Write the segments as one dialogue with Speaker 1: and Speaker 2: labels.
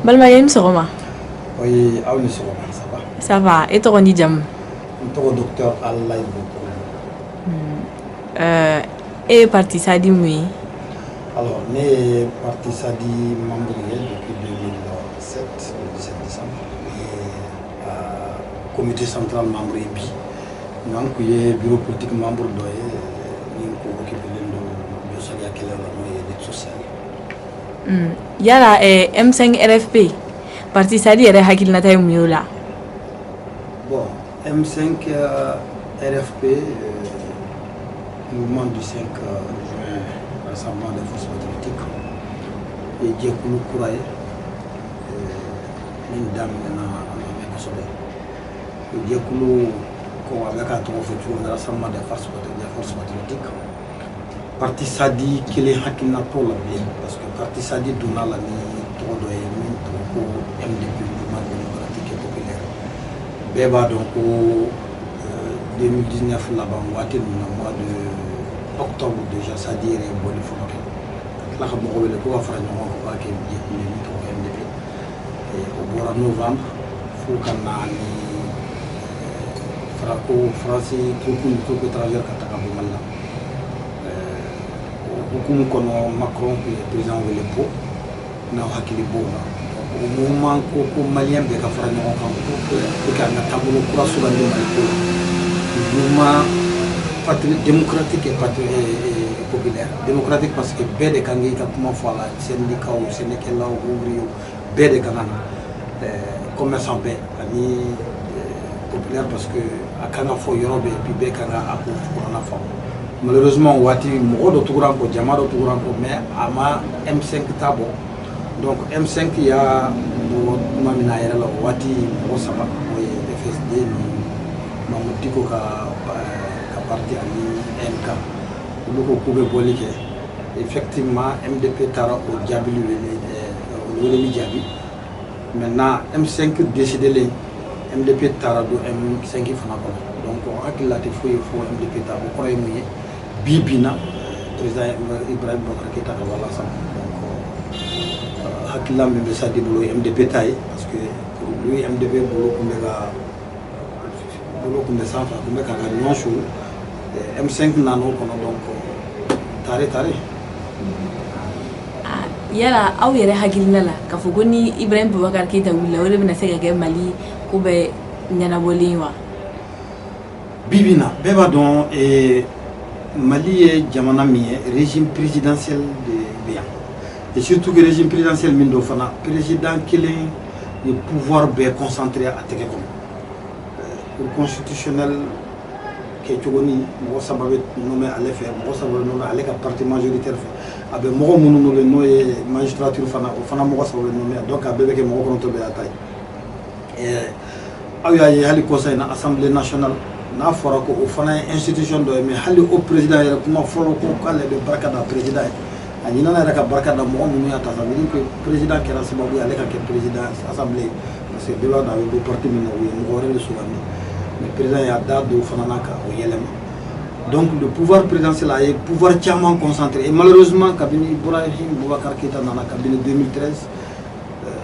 Speaker 1: Balimakɛ, i ni sɔgɔma.
Speaker 2: Oui, aw ni sɔgɔma, ça va?
Speaker 1: Ça va, e tɔgɔ ni jamu?
Speaker 2: N tɔgɔ docteur Alayi Boko.
Speaker 1: E ye parti SADI mun ye?
Speaker 2: Alors, ne ye parti SADI membre ye depuis 2007, le 17 décembre. Et comité central membre ye bi. Nka n kun ye bureau politique membre dɔ ye min ko occupé don josariya kɛlɛ la, n'o ye lutte sociale ye.
Speaker 1: Yala M5 RFP, parti SADI yɛrɛ hakilinata ye mun ye o la?
Speaker 2: Bon, M5 RFP, mouvement du 5 juin, Rassemblement des forces patriotiques, ye jɛkulu kura ye min daminɛna a ma mɛn kosɛbɛ. O jɛkulu ko a bɛ k'a tɔgɔ fɔ cogo min na, Rassemblement des forces patriotiques. Parti SADI kelen hakilina t'o la bilen, parce que parti SADI donna la ni tɔgɔ dɔ ye min tɔgɔ ko MDP, Mouvement démocratique et populaire. Bɛɛ b'a dɔn ko 2019 laban waati ninnu na, mois de octobre déjà, SADI yɛrɛ ye bɔli fɔlɔ kɛ ka tila ka mɔgɔ wele ko ka fara ɲɔgɔn kan k'a kɛ jɛkulu ye min tɔgɔ MDP. O bɔra novembre fo ka na ni ko Faransi troupe ni troupe étrangère ka taga bɔ Mali la. O hukumu kɔnɔ, Macron tun ye président wele po n'aw hakili b'o la. O mouvement ko ko malien bɛɛ ka fara ɲɔgɔn kan pour que an ka taabolo kura sugandi Mali ko la, mouvement démocratique et populaire. Démocratique parce que bɛɛ de kan k'i ka kuma fɔ a la, syndicats, sɛnɛkɛlaw, ouvriers, bɛɛ de kan ka na, commerçant bɛɛ, ani populaire parce que a kan ka fɔ yɔrɔ bɛɛ, puis bɛɛ kan ka a ko kɔnɔna faamu. Malheureusement, waati mɔgɔ dɔ tugura kɔ, jama dɔ tugura kɔ, mais a ma M5 ta bɔ. Donc M5 y'a bɔ tuma min na a yɛrɛ la, o waati mɔgɔ saba, n'o ye FSD ni Mahmoud Dicko ka parti ani MK, olu ko k'u bɛ bɔli kɛ. Effectivement, MDP taara o jaabili wele, o weleli jaabi. Maintenant, M5 décidé, MDP taara don M5 fana kɔnɔ. Donc o hakili la tɛ foyi ye fo MDP ta. O kɔrɔ ye mun ye? Bi bi na, président Ibrahim Boubacar Keïta ka wala sama. Donc hakilila min bɛ SADI bolo ye MDP ta ye, parce que pour lui, MDP bolo kun bɛ ka bolo kun bɛ sanfɛ, a kun bɛ k'a ka ɲɔgɔn suru. M5 nan'o kɔnɔ, donc tare tare.
Speaker 1: Yala aw yɛrɛ hakilina la, k'a fɔ ko ni Ibrahim Boubacar Keïta wulila, o de bɛna se ka kɛ Mali ko bɛɛ ɲɛnabɔlen wa?
Speaker 2: Bi bi na, bɛɛ b'a dɔn Mali ye jamana min ye, régime présidentiel de bɛ yan, et surtout que régime présidentiel min don fana, président kelen ye pouvoir bɛɛ concentré a tɛgɛ kɔnɔ. Cour constitutionnel kɛcogo ni mɔgɔ saba bɛ nommé ale fɛ, mɔgɔ saba bɛ nommé ale ka parti majoritaire fɛ, a bɛ mɔgɔ minnu nommé, n'o ye magistrature fana, o fana mɔgɔ saba bɛ nommé. Donc a bɛɛ bɛ kɛ mɔgɔ 9 bɛɛ y'a ta ye. Aw y'a ye hali kɔsa in na, Assemblée nationale n'a fɔra ko o fana ye institution dɔ ye, mais hali o président yɛrɛ kuma fɔlɔ ko k'ale bɛ barika da président ye, a ɲinana yɛrɛ ka barika da mɔgɔ minnu y'a ta. Ça veut dire que président kɛra sababu ye ale ka kɛ président assemblée, parce que bɛɛ b'a dɔn a bɛ bɔ parti min na, u ye mɔgɔ wɛrɛ de sugandi, mais président y'a da don fana na ka o yɛlɛma. Donc le pouvoir présidentiel a ye pouvoir caman concentré. Et malheureusement, kabini Ibrahim Boubacar Keïta nana, kabini 2013,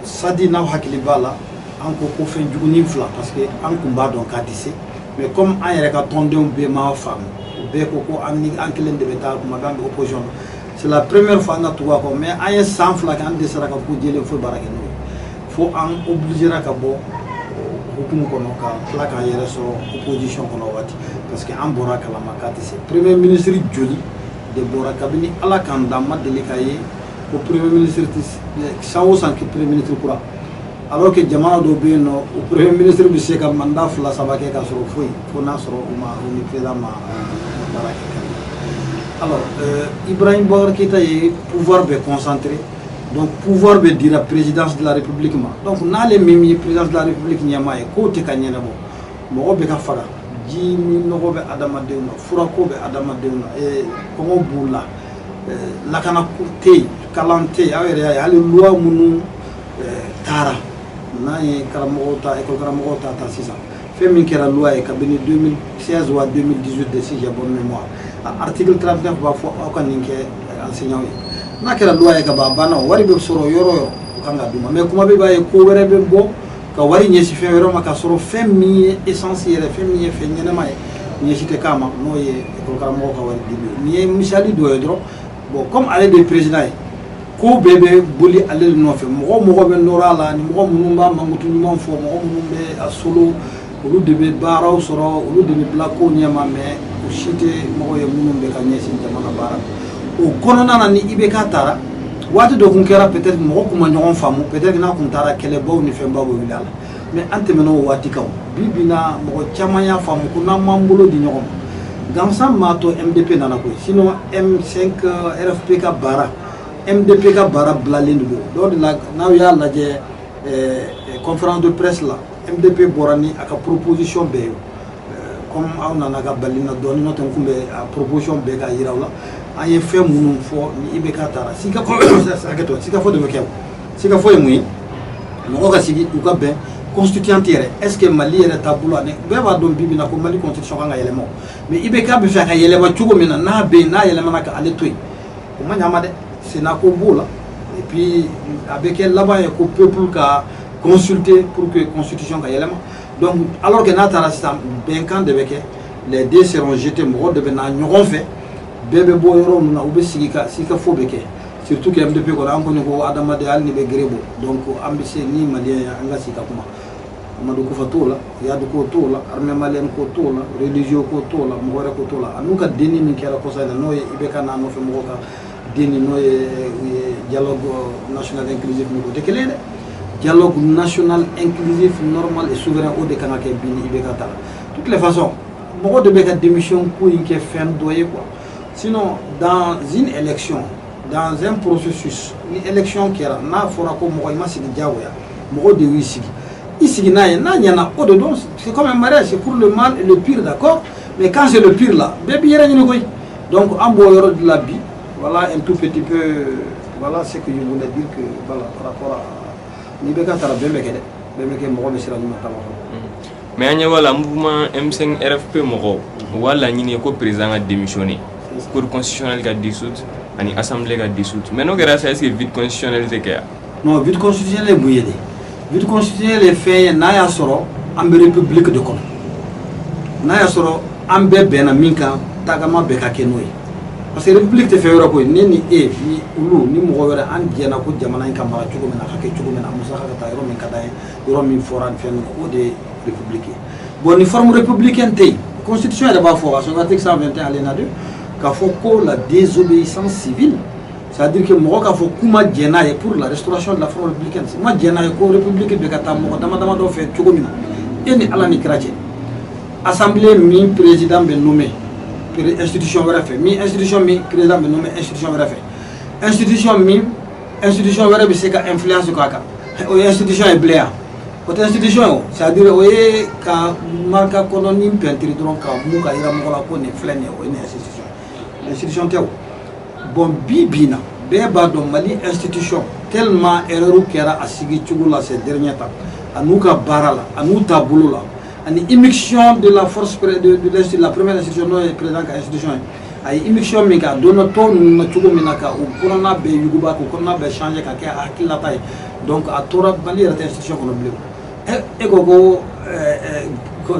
Speaker 2: SADI, n'aw hakili b'a la, an ko ko fɛn jugunin fila, parce que an kun b'a dɔn k'a tɛ se, mais comme an yɛrɛ ka tɔndenw bɛɛ m'a faamu, u bɛɛ ko ko an ni an kelen de bɛ taa kuma bɛɛ, an bɛ opposition na. C'est la première fois an ka tugu a kɔ, mais an ye san 2 kɛ, an dɛsɛra ka ko jɛlen foyi baara kɛ n'o ye, fo an obligera ka bɔ hukumu kɔnɔ ka tila k'an yɛrɛ sɔrɔ opposition kɔnɔ waati, parce que an bɔra a kalama k'a tɛ se. Premier ministre joli de bɔra kabini Ala k'an dan, ma deli k'a ye ko premier ministre tɛ san o san kɛ premier ministre kura, alors que jamana dɔw bɛ yen nɔ, o premier ministre bɛ se ka mandat fila saba kɛ ka sɔrɔ foyi, fo n'a sɔrɔ u ma u ni président ma baara kɛ ka ɲɛ. Alors Ibrahim Boubacar Keïta ye pouvoir bɛɛ concentré, donc pouvoir bɛ dira présidence de la République ma. Donc n'ale min ye présidence de la République ɲɛmaa ye, k'o tɛ ka ɲɛnabɔ, mɔgɔ bɛ ka faga, ji ni nɔgɔ bɛ adamadenw na, furako bɛ adamadenw na, kɔngɔ b'u la, lakana tɛ yen, kalan tɛ yen. Aw yɛrɛ y'a ye hali loi minnu taara n'an ye karamɔgɔw ta, école karamɔgɔw ta sisan, fɛn min kɛra loi ye kabini 2016 wa 2018 de, si j'ai bonne mémoire, article 39 b'a fɔ aw ka nin kɛ enseignant ye. N'a kɛra loi ye ka ban, a banna. O wari bɛ sɔrɔ yɔrɔ o yɔrɔ, o kan ka d'u ma. Mais kuma bɛɛ, b'a ye ko wɛrɛ bɛ bɔ ka wari ɲɛsin fɛn wɛrɛ ma, k'a sɔrɔ fɛn min ye essence yɛrɛ, fɛn min ye fɛn ɲɛnama ye, ɲɛsi tɛ k'a ma, n'o ye école karamɔgɔ ka wari dili ye. Nin ye misali dɔ ye dɔrɔn. Bon, comme ale de ye président ye, ko bɛɛ bɛ boli ale de nɔfɛ. Mɔgɔ mɔgɔ bɛ nɔrɔ a la, ni mɔgɔ minnu b'a mankutu ɲuman fɔ, mɔgɔ minnu bɛ a solo, olu de bɛ baaraw sɔrɔ, olu de bɛ bila kow ɲɛma. Mais o si tɛ mɔgɔ ye minnu bɛ ka ɲɛsin jamana baara ma. O kɔnɔna na, ni IBK taara, waati dɔ kun kɛra, peut-être mɔgɔ kun ma ɲɔgɔn faamu, peut-être n'a kun taara, kɛlɛbaw ni fɛnbaw bɛ wuli a la. Mais an tɛmɛna o waati kan. Bi bi na, mɔgɔ caman y'a faamu ko n'an m'an bolo di ɲɔgɔn ma gansan m'a to MDP nana koyi. Sinon M5 RFP ka baara, MDP ka baara bilalen de don. Dɔw de la, n'aw y'a lajɛ, conférence de presse la, MDP bɔra ni a ka proposition bɛɛ ye. Comme aw nana ka bali na dɔɔni, n'o tɛ n kun bɛ a proposition bɛɛ ka yira aw la, an ye fɛn minnu fɔ. Ni IBK taara, sikafɔ, hakɛto, sikafɔ de bɛ kɛ. O sikafɔ ye mun ye? Mɔgɔ ka sigi, u ka bɛn constituante yɛrɛ. Est ce que Mali yɛrɛ taabolo, ani bɛɛ b'a dɔn bi bi in na ko Mali constitution kan ka yɛlɛma o. Mais IBK bɛ fɛ a ka yɛlɛma cogo min na, n'a bɛ yen, n'a yɛlɛmana ka ale to yen, o ma ɲa ma dɛ. Sénat ko b'o la, et puis a bɛ kɛ laban ye ko peuple ka consulter pour que constitution ka yɛlɛma. Donc alors que n'a taara sisan, bɛnkan de bɛ kɛ, les dés seront jetés, mɔgɔ de bɛ na ɲɔgɔn fɛ, bɛɛ bɛ bɔ yɔrɔ min na, u bɛ sigi ka sigikafɔ bɛ kɛ. Surtout que MDP kɔnɔ, an kɔni ko adamaden, hali ni bɛ gere bɔ, donc an bɛ se ni malien ye, an ka sigi ka kuma. Amadu Kufa t'o la, Iyad ko t'o la, armée malienne ko t'o la, religieux ko t'o la, mɔgɔ wɛrɛ ko t'o la. A n'u ka denni min kɛra kɔsa in na, n'o ye IBK n'a nɔfɛ mɔgɔw ka denni, n'o ye u ye dialogue national inclusif min, o tɛ kelen ye dɛ. Dialogue national inclusif, normal et souverain, o de kan ka kɛ bi ni IBK ta la. Toutes les façons, mɔgɔ de bɛ ka démission ko in kɛ fɛn dɔ ye quoi. Sinon, dans une élection, dans un processus, ni élection kɛra, n'a fɔra ko mɔgɔ i ma sigi diyagoya, mɔgɔ de y'u sigi, i sigi n'a ye, n'a ɲɛna, o de don. C'est comme un mariage, c'est pour le mal et le pire, d'accord, mais quand c'est le pire là, bɛɛ b'i yɛrɛ ɲini koyi. Donc an b'o yɔrɔ de la bi. Voilà un tout petit peu, voilà ce que je voulais dire, que voilà, par rapport à ni bɛ ka taara, bɛn bɛ kɛ dɛ, bɛn bɛ kɛ, mɔgɔ bɛ sira ɲuman taama fɔlɔ.
Speaker 3: Mais an ɲɛ b'a la, mouvement M5 RFP mɔgɔw, u b'a laɲini ye ko président ka démissionner, cour constitutionnelle ka dissoute ani assemblée ka dissoute. Mais n'o kɛra sisan, est ce que vide constitutionnel tɛ kɛ yan?
Speaker 2: Non, vide constitutionnel ye mun ye de? Vide constitutionnel ye fɛn ye, n'a y'a sɔrɔ an bɛ république de kɔnɔ, n'a y'a sɔrɔ an bɛɛ bɛnna min kan, tagama bɛɛ ka kɛ n'o ye. Parce que république tɛ fɛn wɛrɛ koyi. Ne ni e ni olu ni mɔgɔ wɛrɛ, an jɛna ko jamana in ka mara cogo min na, a ka kɛ cogo min na, musaka ka taa yɔrɔ min ka d'an ye, yɔrɔ min fɔra ni fɛn min, o de ye république ye. Bon, ni forme républicaine tɛ yen, constitution yɛrɛ b'a fɔ à son article 121 alinéa 2 k'a fɔ ko la désobéissance civile, c'est-à-dire que mɔgɔ k'a fɔ k'u ma jɛn n'a ye pour la restauration de la forme républicaine, u ma jɛn n'a ye ko république bɛ ka taa mɔgɔ dama dama dɔ fɛ cogo min na. E ni Ala ni kira cɛ, assemblée min président bɛ nommé institution wɛrɛ fɛ, min institution min président bɛ nommé institution wɛrɛ fɛ, institution min institution wɛrɛ bɛ se ka influence k'a kan, o ye institution ye bilen yan? O tɛ institution ye o. C'est à dire o ye ka marika kɔnɔ ni pɛntiri dɔrɔn ka mun ka yira mɔgɔ la ko nin filɛ nin ye, o ye nin institution ye. Institution tɛ o. Bon, bi bi in na, bɛɛ b'a dɔn Mali institution, tellement erreur kɛra a sigi cogo la ces derniers temps, a n'u ka baara la, a n'u taabolo la, ani immixtion de la force de la première institution, n'o ye président ka institution ye. A ye immixtion min kɛ, a donna tɔn ninnu na cogo min na, ka u kɔnɔna bɛɛ yuguba, k'u kɔnɔna bɛɛ changer ka kɛ a hakililata ye. Donc a tora Mali yɛrɛ tɛ institution kɔnɔ bilen. E ko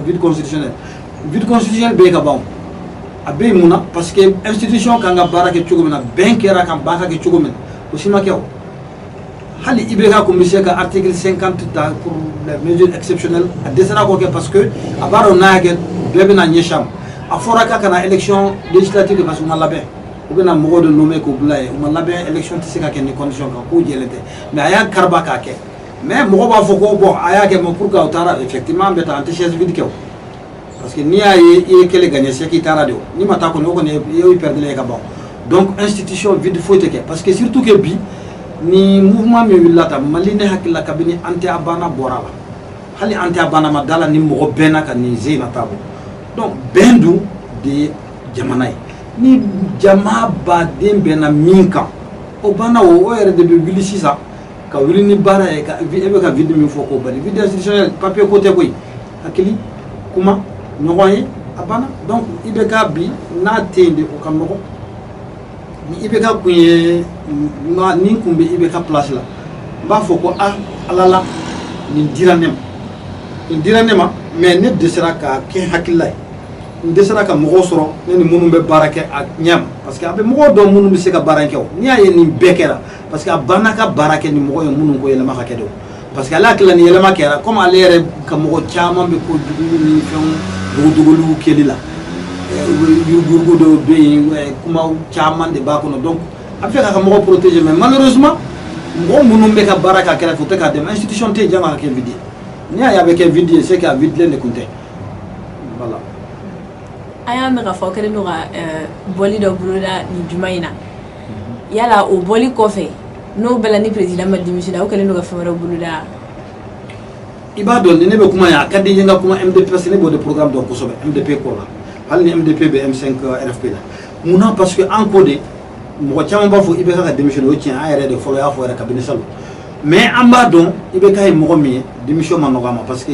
Speaker 2: vide constitutionnel, vide constitutionnel bɛ yen ka ban. A bɛ yen mun na? Parce que institution kan ka baara kɛ cogo min na, bɛn kɛra kan ba ka kɛ cogo min na, o si ma kɛ. O hali IBK kun bɛ se ka article 50 ta pour les mesures exceptionnelles, a dɛsɛra k'o kɛ parce que a b'a dɔn n'a y'a kɛ, bɛɛ bɛna ɲɛsin a ma. A fɔra k'a kana élection législative parce que u ma labɛn, u bɛna mɔgɔw de nommer k'u bila yen, u ma labɛn, élection tɛ se ka kɛ ni condition kan, k'o jɛlen tɛ. Mais a y'a kariba k'a kɛ. Mais mɔgɔ b'a fɔ ko bon, a y'a kɛ, mais pour que aw taara, effectivement an bɛ taa, an tɛ chaise vide kɛ o. Parce que n'i y'a ye i ye kɛlɛ gagné, c'est k'i taara de. O n'i ma taa kɔni, o kɔni i y'o perdu ka ban. Donc institution vide foyi tɛ kɛ, parce que surtout que bi ni mouvement min wulila tan Mali, ne hakili la, kabini an tɛ a banna bɔra la, hali an tɛ a banna ma da la, ni mɔgɔ bɛnna ka nin zen na taa bɔ. Donc bɛn dun de ye jamana ye. Ni jama baden bɛnna min kan, o banna. O yɛrɛ de bɛ wuli sisan ka wuli ni baara ye. Ka e bɛ ka vide min fɔ k'o bali, vide institutionnel, papier ko tɛ koyi, hakili kuma ɲɔgɔn ye, a banna. Donc IBK bi n'a tɛ yen de, o ka nɔgɔn. Ni IBK kun ye, ni kun bɛ IBK place la, n b'a fɔ ko ah, Ala la, nin dira ne ma, nin dira ne ma, mais ne dɛsɛra ka kɛ hakilila ye, n dɛsɛra ka mɔgɔw sɔrɔ ne ni minnu bɛ baara kɛ a ɲɛ ma, parce que a bɛ mɔgɔw dɔn minnu bɛ se ka baara in kɛ. O n'i y'a ye nin bɛɛ kɛra, parce que a banna ka baara kɛ ni mɔgɔ ye minnu ko yɛlɛma ka kɛ de o, parce que ale hakili la ni yɛlɛma kɛra, comme ale yɛrɛ ka mɔgɔ caman bɛ kojugu ni fɛnw dogodogoliw kɛli la, yuruguyurugu dɔw bɛ yen, kumaw caman de b'a kɔnɔ. Donc a bɛ fɛ k'a ka mɔgɔw protéger, mais malheureusement mɔgɔ minnu bɛ ka baara k'a kɛrɛfɛ, o tɛ k'a dɛmɛ. Institution tɛ yen jango a ka kɛ vide ye. N'i y'a ye a bɛ kɛ vide ye, c'est que a vide de kun tɛ, voilà.
Speaker 1: An y'a mɛn k'a fɔ aw kɛlen don ka bɔli dɔ boloda nin juma in na. Yala o bɔli kɔfɛ, n'o bɛɛ la ni président ma démissionné, aw kɛlen don ka fɛn wɛrɛ boloda?
Speaker 2: I b'a dɔn, ni ne bɛ kuma yan, a ka di n ye n ka kuma MDP, parce que ne b'o de programme dɔn kosɛbɛ MDP ko la, hali ni MDP bɛ M5 RFP la. Munna? Parce que an ko de, mɔgɔ caman b'a fɔ IBK ka démissionné, o tiɲɛ, an yɛrɛ de fɔlɔ y'a fɔ yɛrɛ kabini salon. Mais an b'a dɔn IBK ye mɔgɔ min ye, démission ma nɔgɔ a ma, parce que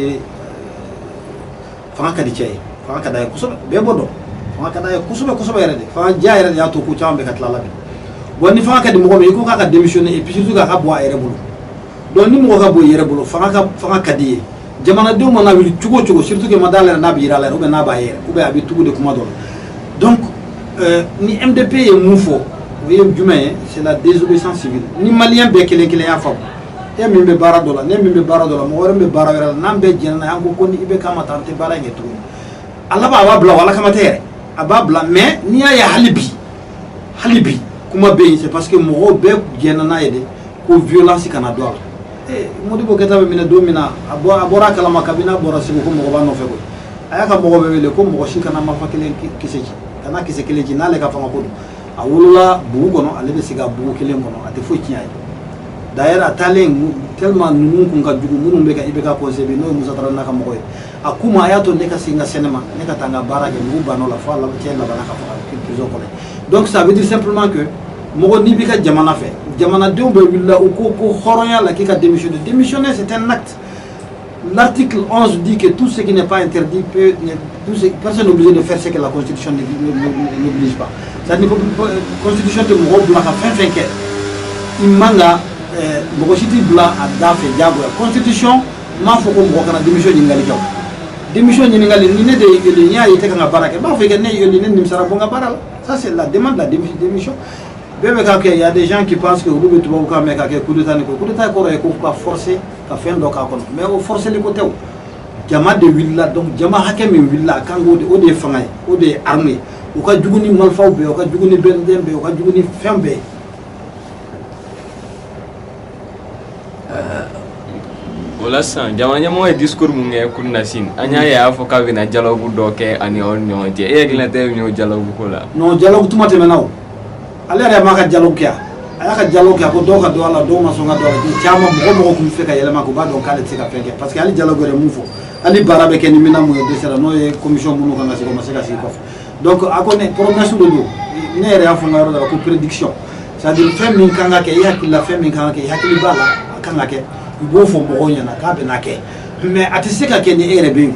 Speaker 2: fanga ka di cɛ ye, fanga ka d'a ye kosɛbɛ. Bɛɛ b'o dɔn, fanga ka d'a ye kosɛbɛ kosɛbɛ yɛrɛ de. Fanga diya yɛrɛ de y'a to ko caman bɛ ka tila la bi. Bon, ni fanga ka di mɔgɔ min ye, i ko k'a ka démissionner, et puis surtout k'a ka bɔ a yɛrɛ bolo. Donc ni mɔgɔ ka bɔ i yɛrɛ bolo, fanga ka di ye, jamanadenw mana wuli cogo o cogo, surtout que ma d'ale yɛrɛ n'a bɛ yira a la yɛrɛ, ou bien n'a b'a yɛrɛ, ou bien a bɛ tugu de kuma dɔ la. Donc ni MDP ye mun fɔ, o ye jumɛn ye? C'est la désobéissance civile. Ni malien bɛɛ kelen kelen y'a faamu, e min bɛ baara dɔ la, ne min bɛ baara dɔ la, mɔgɔ wɛrɛ min bɛ baara wɛrɛ la, n'an bɛɛ jɛnna n'a ye, an ko ko ni IBK ma taa, an tɛ baara in kɛ tuguni. A laban a b'a bila o, Ala kama tɛ yɛrɛ, a b'a bila. Mais n'i y'a ye hali bi kuma bɛ yen, c'est parce que mɔgɔw bɛɛ jɛnna n'a ye de ko violence kana don a la. Ee, Modibo Keyita bɛ minɛ don min na, a bɔra a kalama kabini a bɔra Segu ko mɔgɔ b'a nɔfɛ koyi. A y'a ka mɔgɔ bɛɛ wele ko mɔgɔ si kana marifa kelen kisɛ ci, kana kisɛ kelen ci. N'ale ka fanga ko don, a wolola bugu kɔnɔ, ale bɛ se ka bugu kelen kɔnɔ, a tɛ foyi tiɲɛ a ye. D'ailleurs a taalen, tellement ninnu kun ka jugu, minnu bɛ ka IBK conseiller bi, n'o ye Musa Tarawele n'a ka mɔgɔ ye, a k'u ma a y'a to ne ka segin n ka sɛnɛ ma, ne ka taa n ka baara kɛ. Nugu banna o la fo a cɛ labanna ka faga prison kɔnɔ. Donc ça veut dire simplement que mɔgɔ n'i b'i ka jamana fɛ, jamanadenw bɛ wulila, u ko ko hɔrɔnya la k'i ka démissionner. Démissionner, c'est un acte. L'article 11 dit que tout ce qui n'est pas interdit peut, personne n'est obligé de faire ce que la Constitution n'oblige pas. C'est-à-dire que Constitution tɛ mɔgɔw bila ka fɛn fɛn kɛ, i man ka, mɔgɔ si t'i bila a da fɛ diyagoya. Constitution m'a fɔ ko mɔgɔ kana démission ɲininkali kɛ. O démission ɲininkali, ni ne de ye élu, n'i y'a ye i tɛ kan ka baara kɛ, n b'a fɔ i ka ne ye élu, ne nimisara, bɔ n ka baara la. Ça, c'est la demande de la démission. Bɛɛ bɛ ka kɛ. Il y a des gens qui pensent que olu bɛ tubabukan mɛn ka kɛ coup d'état. Ni ko coup d'état kɔrɔ ye ko ka forcer ka fɛn dɔ k'a kɔnɔ, mais o forceli ko tɛ. O jama de wulila. Donc jama hakɛ min wulila, a kan k'o de, o de ye fanga ye, o de ye arme ye. U ka jugu ni marifaw bɛɛ, u ka jugu ni bɛnden bɛɛ, u ka jugu ni fɛn bɛɛ ye.
Speaker 3: O la sisan, jamana ɲɛmɔgɔ ye discours mun kɛ kununasini, an y'a ye a y'a fɔ k'a bɛna dialogue dɔ kɛ ani aw ni ɲɔgɔn cɛ. E hakilina tɛ min ye o dialogue ko la?
Speaker 2: Non, dialogue tuma tɛmɛna. O ale yɛrɛ m'a ka dialogue kɛ, a y'a ka dialogue kɛ, a ko dɔw ka don a la, dɔw ma sɔn ka don a la. Caman mɔgɔ kun bɛ fɛ ka yɛlɛma, k'u b'a dɔn k'ale tɛ se ka fɛn kɛ, parce que hali dialogue yɛrɛ mun fɔ, hali baara bɛ kɛ ni minɛn mun ye, dɛsɛra, n'o ye commission minnu kan ka sigi, o ma se ka sigi kɔfɛ. Donc a ko ne promesse de don. Ne yɛrɛ y'a fɔ n ka yɔrɔ dɔ la ko prédiction, c'est à dire fɛn min kan ka kɛ, i hakili la fɛn min kan ka kɛ, i hakili b'a la a kan ka kɛ, i b'o fɔ mɔgɔw ɲɛna k'a bɛna kɛ, mais a tɛ se ka kɛ ni e yɛrɛ bɛ yen.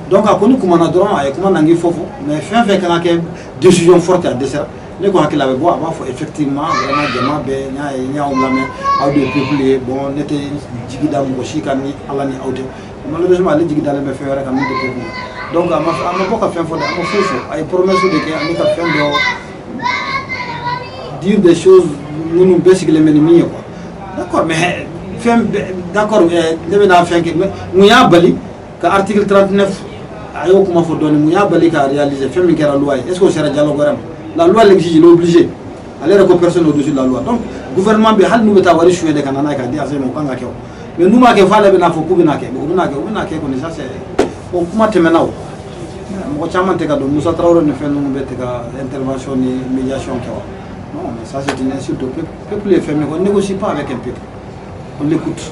Speaker 2: Donc a kɔni kumana dɔrɔn, a ye kuma nangi fɔ fɔ, mais fɛn fɛn kan ka kɛ décision forte, a dɛsɛra. Ne ko hakili a bɛ bɔ, a b'a fɔ effectivement, vraiment, jama bɛɛ n y'a ye, n y'aw lamɛn, aw de ye peuple ye. Bon, ne tɛ jigi da mɔgɔ si kan ni Ala ni aw tɛ. Malheureusement ale jigi dalen bɛ fɛn wɛrɛ kan min tɛ peuple ye. Donc a ma bɔ ka fɛn fɔ dɛ, a ma foyi fɔ. A ye promesse de kɛ ani ka fɛn dɔ dire, des choses minnu bɛɛ sigilen bɛ ni min ye quoi. D'accord, mais fɛn d'accord, ne bɛna fɛn kɛ, mais mun y'a bali ka article 39, a y'o kuma fɔ dɔɔni, mun y'a bali ka réaliser fɛn min kɛra loi ye? Est ce que o sera dialogue wɛrɛ ma? La loi l'exige, il est obligé. Ale yɛrɛ ko personne au-dessus de la loi. Donc gouvernement bɛ, hali n'u bɛ taa wari suɲɛ de ka na n'a ye k'a di ACM, o kan ka kɛ. O mais n'u m'a kɛ, f'ale bɛna fɔ k'u bɛna kɛ, u bɛna kɛ, u bɛna kɛ kɔni. Ça, c'est o kuma tɛmɛna. O mɔgɔ caman tɛ ka don Musa Tarawele ni fɛn ninnu bɛ tɛ ka intervention ni médiation kɛ wa? Non, mais ça, c'est une insulte au peuple. Peuple ye fɛn min, on négocie pas avec un peuple, on l'écoute.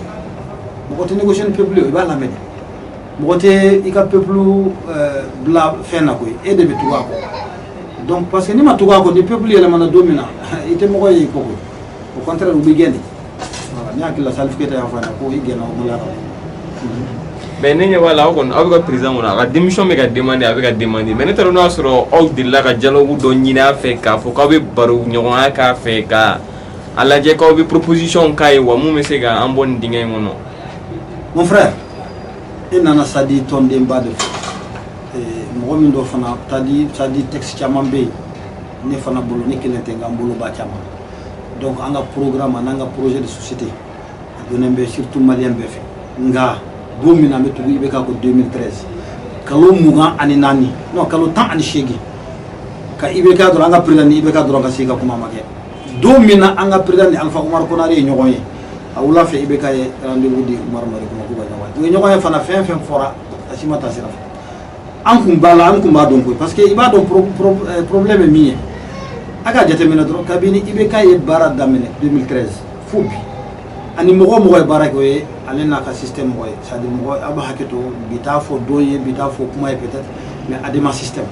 Speaker 2: Mɔgɔ tɛ négocier ni peuple ye, i b'a lamɛn de. Mɔgɔ tɛ i ka peuple bila fɛn na koyi, e de bɛ tugu a kɔ. Donc parce que n'i ma tugu a kɔ, ni peuple yɛlɛmana don min na, i tɛ mɔgɔ ye i kɔ koyi, au contraire, u b'i gɛn de. Voilà, ne hakili la Salif Keita y'a fɔ a ɲɛna ko i gɛnna o maloya ka bon.
Speaker 3: Mais ne ɲɛ b'a la, aw kɔni, aw bɛ ka président kɔnɔ, a ka démission bɛ ka demander, a bɛ ka demander, mais ne t'a dɔn n'o y'a sɔrɔ aw delila ka dialogue dɔ ɲini a fɛ, k'a fɔ k'aw bɛ baro ɲɔgɔnya k'a fɛ, ka a lajɛ k'aw bɛ proposition k'a ye wa, mun bɛ se ka an bɔ nin dingɛ in kɔnɔ.
Speaker 2: Mon frère, e nana SADI tɔndenba de fɛ, mɔgɔ min dɔ fana tadi SADI texte caman bɛ yen ne fana bolo, ne kelen tɛ, nka n bolo ba caman. Donc an ka programme an'an ka projet de société, a donnen bɛ surtout malien bɛɛ fɛ. Nka don min na an bɛ tugu IBK ko 2013, kalo 24, non, kalo 18 ka IBK dɔrɔn, an ka président ni IBK dɔrɔn ka sigi ka kuma ma kɛ. Don min na an ka président ni Alpha Oumar Konaré ye ɲɔgɔn ye, a wula fɛ IBK ye rendez-vous di Oumar Mariko ma k'u ka ɲɔgɔn ye. U ye ɲɔgɔn ye fana, fɛn fɛn fɔra, a si ma taa sira fɛ. An kun b'a la, an kun b'a dɔn koyi, parce que i b'a dɔn problème ye min ye. A ka jateminɛ dɔrɔn, kabini IBK ye baara daminɛ 2013 fo bi, ani mɔgɔ o mɔgɔ ye baara kɛ, o ye ale n'a ka système mɔgɔ ye. C'est à dire mɔgɔ, aw bɛ hakɛ to, bi t'a fɔ don ye, bi t'a fɔ kuma ye peut-être, mais ADEMA système,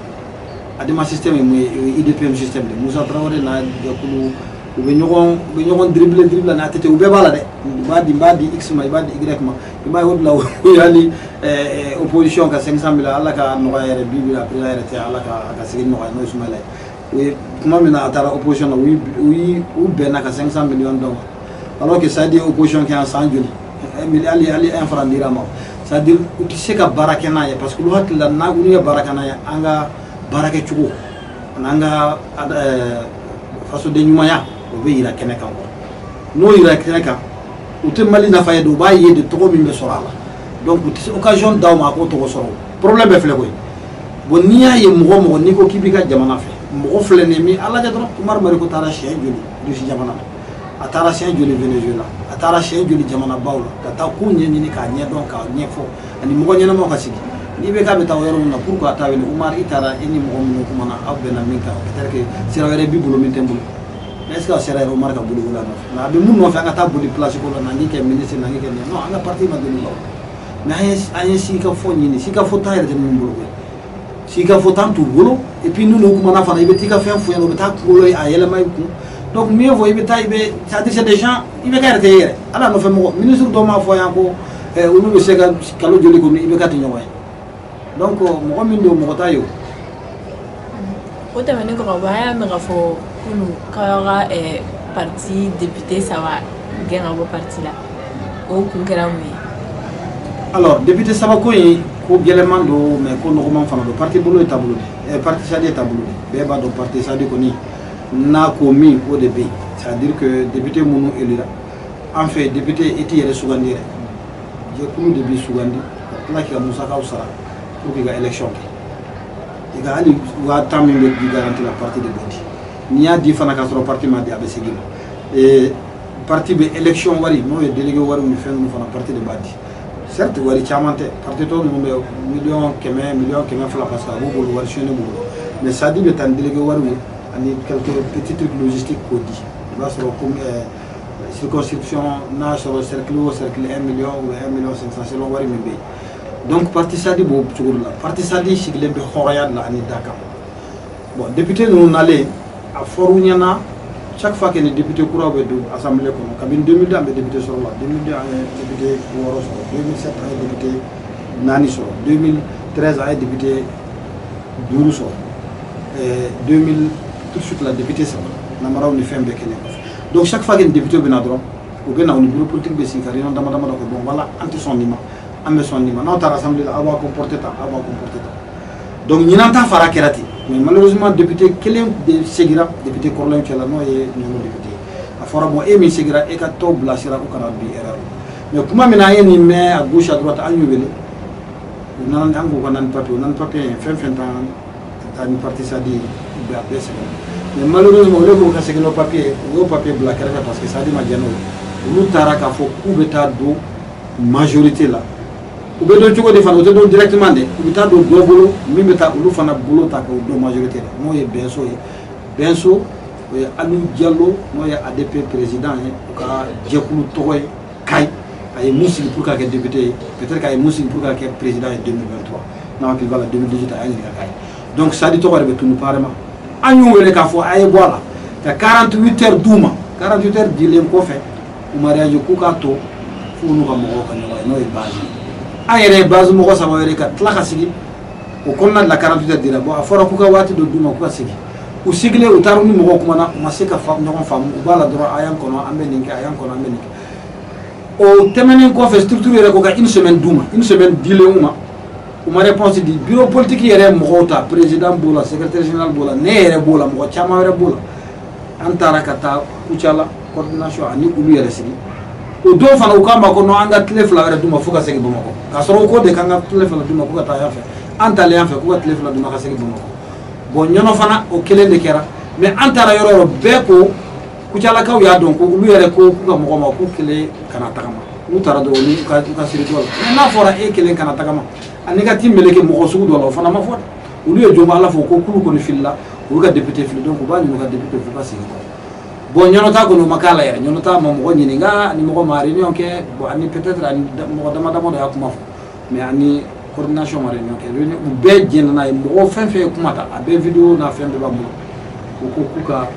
Speaker 2: ADEMA système ye mun ye? O ye UDPM système de Musa Tarawele n'a jɛkulu. U bɛ ɲɔgɔn dribbler dribbler ni ATT, u bɛɛ b'a la dɛ. U b'a di, n b'a di X ma, i b'a di Y ma. I b'a ye, o de la o ye hali opposition ka 500 000, Ala ka nɔgɔya yɛrɛ bi bi la, président yɛrɛ tɛ, Ala ka a ka sigi nɔgɔya, n'o ye Sumayila ye. U ye kuma min na, a taara opposition na, u bɛnna ka 500 millions d'o ma, alors que ça dit opposition kɛ yan san joli, hali un franc dira ma. C'est à dire u tɛ se ka baara kɛ n'a ye, parce que olu hakili la, n'a olu ye baara kɛ n'a ye, an ka baarakɛcogo ani an ka fasoden ɲumanya, o bɛ yira kɛnɛ kan quoi. N'o yira kɛnɛ kan, u tɛ Mali nafa ye de, u b'a ye de tɔgɔ min bɛ sɔrɔ a la. Donc u tɛ se occasion d'aw ma a k'o tɔgɔ sɔrɔ. Problème bɛɛ filɛ koyi. Bon, n'i y'a ye mɔgɔ o mɔgɔ n'i ko k'i b'i ka jamana fɛ, mɔgɔ filɛ nin ye min a lajɛ dɔrɔn, Umaru Mariko taara siɲɛ joli Russie jamana na, a taara siɲɛ joli Venezuela, a taara siɲɛ joli jamanabaw la, ka taa ko ɲɛɲini k'a ɲɛdɔn k'a ɲɛfɔ, ani mɔgɔ ɲɛnamaw ka sigi. N'i bɛ k'a bɛ taa o yɔrɔ min na, pourquoi a t'a wele? Umar, i taara, i ni mɔgɔ minnu kumana, aw bɛnna min kan, peut-être que sira wɛrɛ b'i bolo min tɛ n bolo. Mais est ce que a sera yɛrɛ Umar ka boli la nɔfɛ? Mais a bɛ mun nɔfɛ? An ka taa boli place ko la, n'an k'i kɛ ministre, n'an k'i kɛ nin ye? Non, an ka parti ma deli o la. Mais an ye sigikafɔ ɲini, sigikafɔ t'an yɛrɛ tɛ minnu bolo koyi, sigikafɔ t'an t'u bolo. Et puis n'u kumana fana, i bɛ t'i ka fɛn f'u ɲɛna, u bɛ taa kunkolo a yɛlɛma i kun. Donc mieux vaut i bɛ taa, i bɛ, c'est à dire c'est des gens, i bɛ ka yɛrɛ tɛ e yɛrɛ ala nɔfɛ mɔgɔ. Ministre dɔw m'a fɔ yan ko olu bɛ se ka kalo joli ko i bɛ ka tɛ ɲɔgɔn ye. Donc mɔgɔ min don, mɔgɔ t'a ye o.
Speaker 1: O tɛmɛnen kɔ ka bɔ, an y'a mɛn k'a fɔ kunu k'aw ka parti député saba gɛn ka bɔ parti la. O kun kɛra mun ye?
Speaker 2: Alors, député saba ko in, ko gɛlɛman don, mais ko nɔgɔman fana don. Parti bolo ye taabolo de, parti SADI ye taabolo de. Bɛɛ b'a dɔn, parti SADI kɔni n'a ko min, o de bɛ yen. C'est à dire que député minnu élira an fɛ, député i t'i yɛrɛ sugandi yɛrɛ, jɛkulu de b'i sugandi ka tila k'i ka musakaw sara pour que i ka élection kɛ. I ka hali 10 000 min bɛ di garantie la, parti de b'o di. N'i y'a di fana ka sɔrɔ parti ma di, a bɛ segin ma. Parti bɛ élection wari, n'o ye délégué wari ni fɛn ninnu fana, parti de b'a di. Certes, wari caman tɛ, parti tɔ ninnu bɛ 100 000 000, 2 100 000, parce que a b'u bolo, wari suyɛnni b'u bolo. Mais SADI bɛ taa ni délégué wariw ye ani quelques petits trucs logistiques k'o di. I b'a sɔrɔ comme circonscription n'a sɔrɔ cercle o cercle 1 million ou 1 million 500, selon wari min bɛ yen. Donc parti SADI b'o cogo de la. Parti SADI sigilen bɛ hɔrɔnya de la ani da kan. Bon, député ninnu nalen, a fɔr'u ɲɛna, chaque fois que ni député kuraw bɛ don assemblée kɔnɔ, kabini 2002 an bɛ député sɔrɔ la, 2002 an ye député wɔɔrɔ sɔrɔ, 2007 an ye député naani sɔrɔ, 2013 an ye député duuru sɔrɔ, 2000 tout de suite la député saba, namaraw ni fɛn bɛɛ kɛlen kɔfɛ. Donc chaque fois que ni député bɛ na dɔrɔn, u bɛ na, u ni bureau politique bɛ sigi ka réunion dama dama dɔ kɛ. Bon voilà, an tɛ sɔn nin ma, an bɛ sɔn nin ma, n'aw taara assemblée la, aw b'a comporter tan, aw b'a comporter tan. Donc ɲinan ta fara kɛra ten, mais malheureusement député kelen de segira député kɔrɔlen cɛla, n'o ye Ɲɔnɔ député ye. A fɔra bon, e min segira, e ka tɔw bilasira u kana bi erreur la. Mais kuma min na an ye nin mɛn à gauche, à droite, an y'u wele, u nana, an k'u ka na ni papier, u nana ni papier ye, fɛn fɛn t'an taa ni parti SADI ye, u bɛ a bɛɛ sɛbɛn. Mais malheureusement, olu k'u ka segin n'o papier ye, u y'o papier bila kɛrɛfɛ, parce que SADI ma jɛn n'o ye. Olu taara k'a fɔ k'u bɛ taa don majorité la. U bɛ don cogo di fana? U tɛ don directement dɛ, u bɛ taa don dɔ bolo min bɛ taa olu fana bolo ta k'o don majorité la, n'o ye Bɛnso ye. Bɛnso, o ye Aliou Diallo, n'o ye ADP président ye, u ka jɛkulu tɔgɔ ye Kayi. A ye mun sigi pour k'a kɛ député ye? Peut-être qu'a ye mun sigi pour k'a kɛ président ye 2023? N'a hakili b'a la, 2018 a y'a ɲininka k'a ye. Donc SADI tɔgɔ de bɛ tunu carrément. An y'u wele k'a fɔ a ye bɔ a la, ka 48 heures d'u ma. 48 heures dilen kɔfɛ, u ma réagi, k'u k'a to f'u n'u ka mɔgɔw ka ɲɔgɔn ye, n'o ye base ye. An yɛrɛ ye base mɔgɔ saba wɛrɛ ka tila ka sigi o kɔnɔna de la. 48 heures dira. Bon, a fɔra k'u ka waati dɔ d'u ma k'u ka segin. U sigilen, u taara, u ni mɔgɔw kumana, u ma se ka ɲɔgɔn faamu. U b'a la dɔrɔn, a y'an kɔnɔ, an bɛ nin kɛ, a y'an kɔnɔ, an bɛ nin kɛ. O tɛmɛnen kɔfɛ, structure yɛrɛ ko ka une semaine d'u ma. Une semaine dilen u ma, u ma réponse di. Bureau politique yɛrɛ mɔgɔw ta, président b'o la, secrétaire général b'o la, ne yɛrɛ b'o la, mɔgɔ caman wɛrɛ b'o la. An taara ka taa Kucala, coordination ani olu yɛrɛ sigi. O don fana, u k'a ma ko non, an ka tile 2 wɛrɛ d'u ma fo ka segin Bamakɔ, k'a sɔrɔ u ko de k'an ka tile 2 d'u ma k'u ka taa yan fɛ. An taalen yan fɛ, k'u ka tile 2 d'u ma ka segin Bamakɔ. Bon, Ɲɔnɔ fana, o kelen de kɛra. Mais an taara yɔrɔ o yɔrɔ, bɛɛ ko, Kucalakaw y'a dɔn ko olu yɛrɛ ko k'u ka mɔgɔ ma k'u kelen kana tagama. N'u taara dɔrɔn, olu u ka siri dɔ la. Mais n'a fɔra e kelen kana tagama ani ka t'i meleke mɔgɔ sugu dɔ la, o fana ma fɔ dɛ. Olu ye jɔn ala fɔ ko k'olu kɔni filila, olu ka député fili. Donc u b'a ɲini u ka député f'u ka segin kɔ. Bon, Ɲɔnɔ ta kɔni, o ma k'a la yɛrɛ. Ɲɔnɔ ta ma mɔgɔ ɲininka ani mɔgɔ ma réunion kɛ. Bon, ani peut-être ani mɔgɔ dama dama dɔ y'a kuma fɔ, mais ani coordination ma réunion kɛ. Réunion, u bɛɛ jɛnna n'a ye. Mɔgɔ fɛn fɛn ye kuma ta, a bɛɛ vidéo n'a fɛn bɛɛ b'an bolo. U ko k'u ka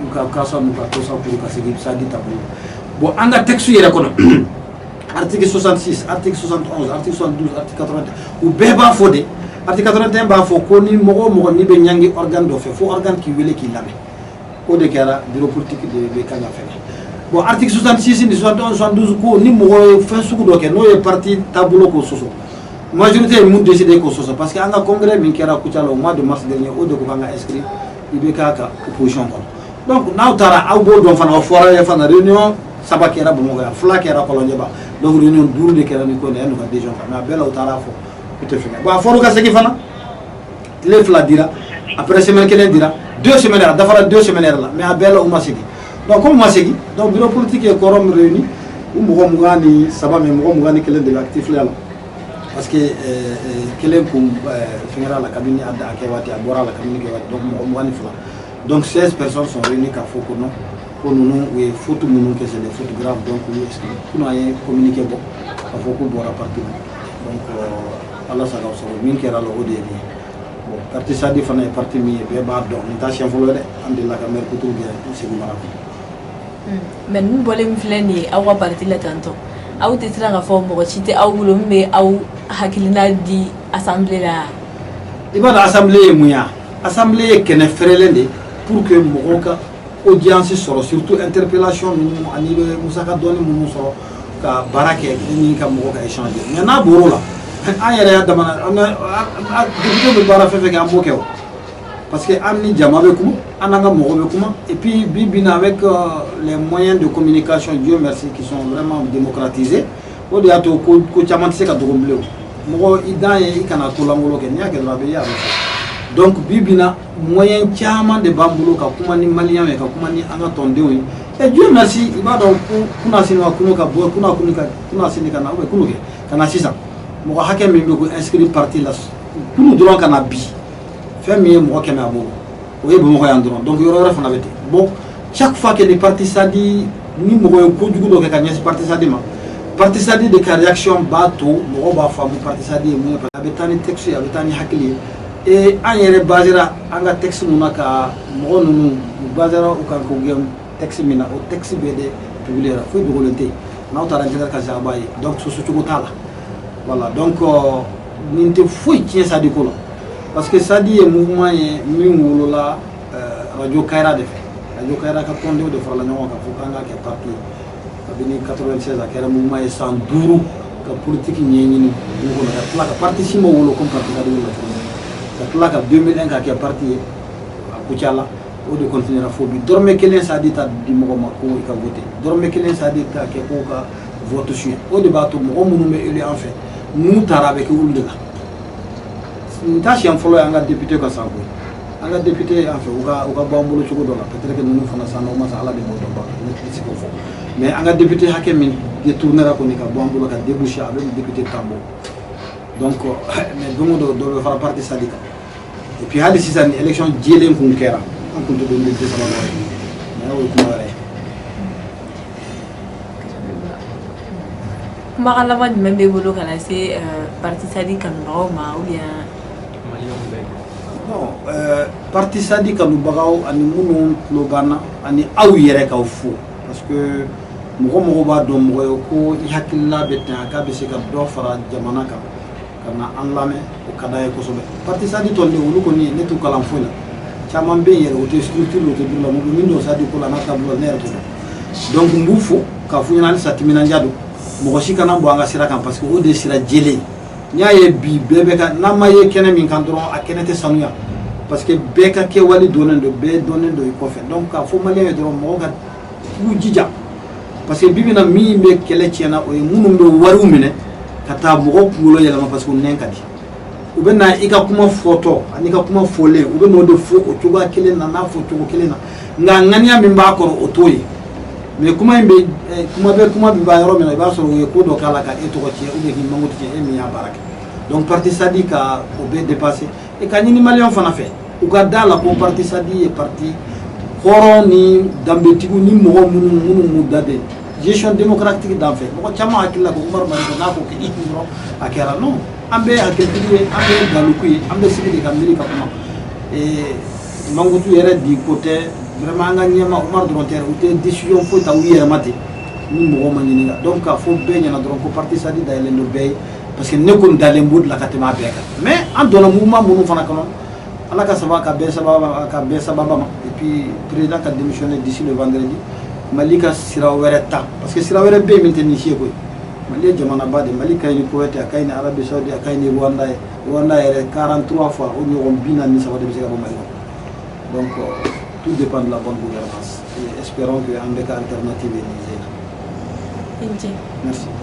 Speaker 2: u ka kasa n'u ka tosa kuru ka segin SADI taabolo. Bon, an ka texte yɛrɛ kɔnɔ, article 66, article 71, article 72, article 81, u bɛɛ b'a fɔ de. Article 81 b'a fɔ ko ni mɔgɔ o mɔgɔ n'i bɛ ɲangi organe dɔ fɛ, fo organe k'i wele k'i lamɛn. O de kɛra bureau politique de bɛ kan ka fɛngɛ. Bon, article 66 ni 71, 72 ko ni mɔgɔ ye fɛn sugu dɔ kɛ, n'o ye parti taabolo k'o sɔsɔ, majorité ye mun décidé k'o sɔsɔ, parce que an ka congrès min kɛra Kucala au mois de mars dernier, o de ko k'an ka inscrit IBK ka opposition kɔnɔ. Donc n'aw taara, aw b'o dɔn fana, o fɔra ye fana. Réunion saba kɛra Bamakɔ yan, fila kɛra Kɔlɔnjɛba. Donc réunion duuru de kɛra ni ko in na yan'u ka décision ta. Mais a bɛɛ la, u taara fɔ k'u tɛ fɛngɛ. Bon, a fɔra u ka segin fana, tile 2 dira, après semaine kelen dira, 2 semaines yɛrɛ, a dafara 2 semaines yɛrɛ la, mais a bɛɛ la u ma segin. Donc comme u ma segin, donc bureau politique ye quorum réuni, u mɔgɔ 23, mais mɔgɔ 21 de bɛ actif la, parce que kelen kun fɛngɛra la kabini a kɛ waati, a bɔra la kabini kɛ waati. Donc mɔgɔ 22, donc 16 personnes sont réunies k'a fɔ ko non, ko ninnu u ye faute minnu kɛ, c'est des fautes graves. Donc olu exclu. Kunun, an ye communiqué bɔ k'a fɔ k'u bɔra parti la. Donc ala sago sɔrɔ min kɛra la, o de ye nin ye. Bon, parti SADI fana ye parti min ye, bɛɛ b'a dɔn, nin t'a siɲɛ fɔlɔ ye dɛ. An delila ka maire kuturu kɛ Segu mara kɔnɔ.
Speaker 1: Mais ninnu bɔlen min filɛ nin ye aw ka parti la tantɔ, aw tɛ siran k'a fɔ mɔgɔ si tɛ aw bolo min bɛ aw hakilina di assemblée la?
Speaker 2: I b'a dɔn assemblée ye mun ye? Assemblée ye kɛnɛ fɛrɛlen de pour que mɔgɔw ka audience sɔrɔ, surtout interpellation ninnu, ani bɛ musaka dɔɔni minnu sɔrɔ ka baara kɛ ni ka mɔgɔ ka échanger. Mais n'a bɔr'o la, an yɛrɛ y'a damana, an député bɛ baara fɛn fɛn kɛ, an b'o kɛ o, parce que an ni jama bɛ kuma, an n'an ka mɔgɔw bɛ kuma. Et puis bi bi in na, avec les moyens de communication, Dieu merci, qui sont vraiment démocratisés, o de y'a to ko ko caman tɛ se ka dogo bilen. O mɔgɔ i dan ye i kana ko lankolon kɛ. N'i y'a kɛ dɔrɔn, a bɛ ye, a bɛ fɔ. Donc bi bi in na, moyen caman de b'an bolo ka kuma ni maliyɛnw ye, ka kuma ni an ka tɔndenw ye. Et Dieu merci, i b'a dɔn ko kunna sini ma kunu ka bɔ kunna kunu ka kunna sini ka na, ou bien kunu kɛ ka na sisan, mɔgɔ hakɛ min bɛ ko inscrit parti la kunu dɔrɔn ka na bi, fɛn min ye mɔgɔ 100 a bolo, o ye Bamakɔ yan dɔrɔn. Donc yɔrɔ wɛrɛ fana bɛ ten. Bon, chaque fois que ni parti SADI ni mɔgɔ ye kojugu dɔ kɛ ka ɲɛsin parti SADI ma, parti SADI de ka réaction b'a to mɔgɔw b'a faamu parti SADI ye mun ye. A bɛ taa ni texte ye, a bɛ taa ni hakili ye. Et an yɛrɛ basera an ka texte mun na ka mɔgɔ ninnu, u basera u kan k'u gɛn texte min na, o texte bɛɛ de publier la, foyi dogolen tɛ yen. N'aw taara internet kan sisan, a b'a ye. Donc sɔsɔcogo t'a la. Voilà, donc nin tɛ foyi tiɲɛ SADI ko la, parce que SADI ye mouvement ye min wolola radio Kayira de fɛ. Radio Kayira ka tɔndenw de farala ɲɔgɔn kan fo k'an ka kɛ parti ye kabini 96. A kɛra mouvement ye san 5 ka politique ɲɛɲini dugu kɔnɔ, ka tila ka parti si ma wolo comme parti SADI wolola cogo min na, ka tila ka 2001 ka kɛ parti ye a Kucala. O de continuera fo bi. Dɔrɔmɛ kelen SADI ta di mɔgɔ ma ko i ka voter, dɔrɔmɛ kelen SADI ta kɛ ko ka vote suɲɛ. O de b'a to mɔgɔ minnu bɛ élu an fɛ, n'u taara, a bɛ kɛ olu de la. Nin t'a siɲɛ fɔlɔ ye an ka député ka san koyi. An ka député an fɛ, u ka bɔ an bolo cogo dɔ la. Peut-être que ninnu fana san na, o ma san, Ala de b'o dɔn ba, ne tɛ se k'o fɔ. Mais an ka député hakɛ min détournera kɔni ka bɔ an bolo ka déboucher, a bɛ député 10 bɔ. Donc mais don o don, dɔ bɛ fara parti SADI kan. Et puis hali sisan, ni élection jɛlen kun kɛra, an kun tɛ don député saba dɔrɔn ye. Mais o ye kuma wɛrɛ ye.
Speaker 1: Kumakan laban jumɛn b'e bolo ka na se parti SADI kanubagaw ma ou bien?
Speaker 2: Bon, parti SADI kanubagaw ani minnu tulo b'an na ani aw yɛrɛ, k'aw fo, parce que Mɔgɔ mɔgɔ b'a dɔn mɔgɔ ye ko i hakilila bɛ ten, a k'a bɛ se ka dɔ fara jamana kan, ka na an lamɛn, o ka d'an ye kosɛbɛ. Parti SADI tɔnden, olu kɔni, ne t'u kalan foyi la. Caman bɛ yen yɛrɛ, o tɛ structure, o tɛ bolo la, min don SADI ko la n'a taabolo la, ne yɛrɛ t'o dɔn. Donc n b'u fo k'a f'u ɲɛna halisa, timinandiya don, mɔgɔ si kana bɔ an ka sira kan, parce que o de ye sira jɛlen ye. N'i y'a ye bi, bɛɛ bɛ ka n'an ma ye kɛnɛ min kan dɔrɔn, a kɛnɛ tɛ sanuya, parce que bɛɛ ka kɛwale donnen don, bɛɛ dɔnnen don i kɔfɛ. Donc k'a fɔ maliyɛn ye dɔrɔn, mɔgɔ ka k'u jija, parce que bi bi in na, min bɛ kɛlɛ tiɲɛna, o ye minnu bɛ wariw minɛ ka taa mɔgɔw kunkolo yɛlɛma, parce que u nɛn ka di. U bɛ na i ka kuma fɔtɔ ani i ka kuma fɔlen, u bɛ n'o de fɔ o cogoya kelen na, n'a fɔ cogo kelen na, nka ŋaniya min b'a kɔrɔ, o t'o ye. Mais kuma in bɛ kuma bɛ kuma bɛ ban yɔrɔ min na, i b'a sɔrɔ u ye ko dɔ k'a la ka e tɔgɔ tiɲɛ ou bien k'i mankutu tiɲɛ, e min y'a baara kɛ. Donc parti SADI ka o bɛɛ dépassé et ka ɲini maliyɛn fana fɛ, u ka da la ko parti SADI ye parti hɔrɔn ni danbetigiw ni mɔgɔ minnu m'u da de gestion démocratique d'an fɛ. Mɔgɔ caman hakili la ko Umaru Mariko n'a ko k'i kun dɔrɔn, a kɛra. Non, an bɛɛ ye hakilitigi ye, an bɛɛ ye daluku ye, an bɛ sigi de ka miiri ka kuma. Mankutu yɛrɛ di ko tɛ. Vraiment, an ka ɲɛma Umaru dɔrɔn tɛ, u tɛ décision foyi ta u yɛrɛ ma ten ni mɔgɔ ma ɲininka. Donc k'a fɔ bɛɛ ɲɛna dɔrɔn ko parti SADI dayɛlɛn don bɛɛ ye, parce que ne kɔni dalen b'o de la ka tɛmɛ a bɛɛ kan. Mais an donna mouvement minnu fana kɔnɔ, Ala ka saba ka bɛn sababa, ka bɛn sababa ma. Et puis président ka démissionner d'ici le vendredi, Mali ka sira wɛrɛ ta, parce que sira wɛrɛ bɛ yen min tɛ nin si ye koyi. Mali ye jamanaba de, Mali ka ɲi ni Koweït, a ka ɲi ni Arabie Saoudite, a ka ɲi ni Rwanda ye. Rwanda yɛrɛ, 43 fois, o ɲɔgɔn 43 de bɛ se ka bɔ Mali kɔnɔ. Donc tout dépend de la bonne gouvernance et espérons que an bɛ ka alternative ye nin sen na.
Speaker 1: I ni ce.
Speaker 2: Merci.